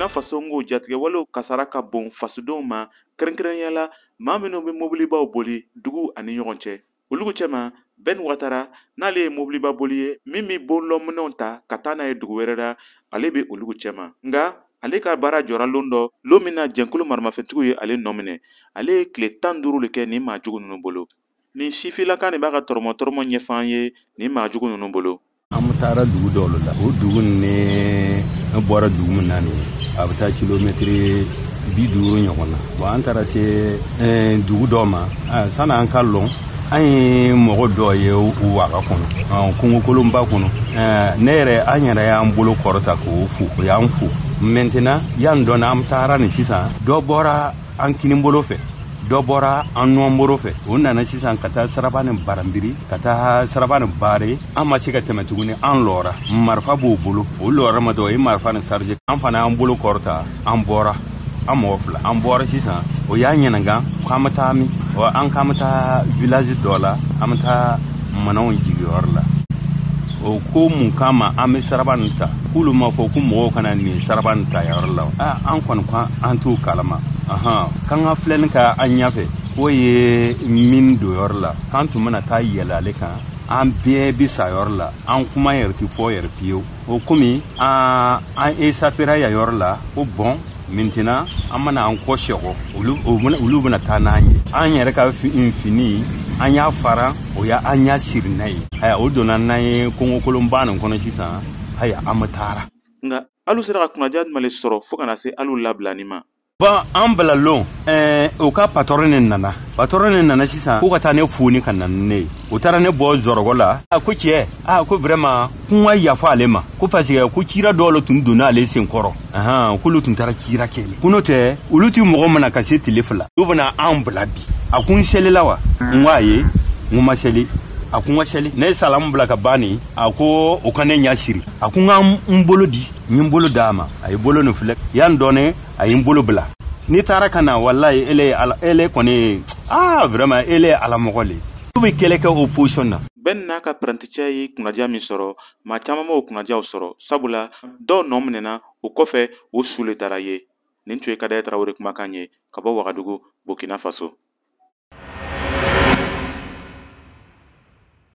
Burkina Faso n ko jatigɛwalew kasara ka bon fasodenw ma, kɛrɛnkɛrɛnnenya la maa minnu bɛ mobilibaw boli dugu ani ɲɔgɔn cɛ. Olu cɛma, Ben Watara, n'ale ye mobiliba boli ye min bɛ bonlɔminɛnw ta ka taa n'a ye dugu wɛrɛ la, ale bɛ olu cɛma. Nka ale ka baara jɔra lon dɔ, lon min na jɛnkulu maramafɛntigiw ye ale nɔ minɛ. Ale ye tile 15 de kɛ nin maa jugu ninnu bolo. Nin sifinlaka nin b'a ka tɔrɔmɔ tɔrɔmɔ ɲɛfɔ an ye nin maa jugu ninnu bolo. An bɛ taara dugu dɔw la. O dugu ni an bɔra dugu min na nin, a bɛ taa kilomɛtiri 50 ɲɔgɔn na. Bon, an taara se dugu dɔw ma. Sani an ka lɔn, an ye mɔgɔ dɔw ye u waga kɔnɔ, kungokolonba kɔnɔ. Ne yɛrɛ, an yɛrɛ y'an bolo kɔrɔta k'o fo, o y'an fo. Maintenant, yan dɔɔni, an taara nin sisan, dɔ bɔra an kinibolo fɛ, dɔ bɔra an numanbolo fɛ. O nana sisan ka taa saraba ni baranbiri, ka taa saraba ni baare. An ma se ka tɛmɛ tuguni, an lɔra. Marifa b'o bolo, o lɔra ma dɔn, o ye marifa ni charge. An fana y'an bolo kɔrɔta, an bɔra, an mɔgɔ fila, an bɔra sisan. O y'a ɲininka k'an bɛ taa min? An k'an bɛ taa village dɔ la, an bɛ taa mananw jigiyɔrɔ la. O ko mun kama an bɛ saraba nin ta? K'olu ma fɔ ko mɔgɔw kana nin saraba nin ta yɔrɔ la. An kɔni ko an t'o kalama. Ahan, k'an ka filɛli ka an ɲɛfɛ, k'o ye min don yɔrɔ la, k'an tun bɛna taa yɛlɛ ale kan, an bɛɛ bɛ sa yɔrɔ la, an kuma yɛrɛ tɛ fɔ yɛrɛ fiyewu. O komi an échappera yan yɔrɔ la, ko bon, maintenant an bɛna an kɔ sɛgɔ, olu bɛna taa n'an ye. An yɛrɛ ka fini, an y'a fara, o y'a an y'a siri n'a ye. Haya, o donna n'an ye kungokolonba nin kɔnɔ sisan. Haya, an bɛ taara. Nka alu sera ka kunnaja jumɛn le sɔrɔ fo ka na se alu labilani ma? Bon, an bila lon, o ka patron ne nana, patron ne nana sisan ko ka taa ne foni ka na ni ne ye. O taara ne bɔ zɔrɔgɔ la. A ko cɛ, a ko vraiment, ko n ka yafa ale ma, ko parce que ko cira dɔw le tun donna ale sen kɔrɔ. Ahan, k'olu tun taara cira kɛlɛ, ko n'o tɛ olu ti mɔgɔ mana ka se tile 2, olu bɛna an bila bi. A ko n selila wa? N ko ayi, n ko ma seli. A ko n ka seli. Ne ye salamu bila ka ban nin, a ko o ka ne ɲɛ siri. A ko n ka n bolo di, n ye n bolo d'a ma. A ye bolo nin filɛ yan dɔɔnin, a ye n bolo bila. N'i taara ka na, walayi, ele ye ala, ele kɔni, vraiment, ele ye alamɔgɔ le. Olu bɛ kɛlɛ kɛ o position na. Ben n'a ka paranticɛ ye kunnadiya min sɔrɔ, maa caman m'o kunnadiyaw sɔrɔ, sabula dɔw nɔ minɛna o kɔfɛ, o su le taara ye. Nin tun ye Kadaya Tarawele kumakan ye ka bɔ Wagadugu, Burkina Faso.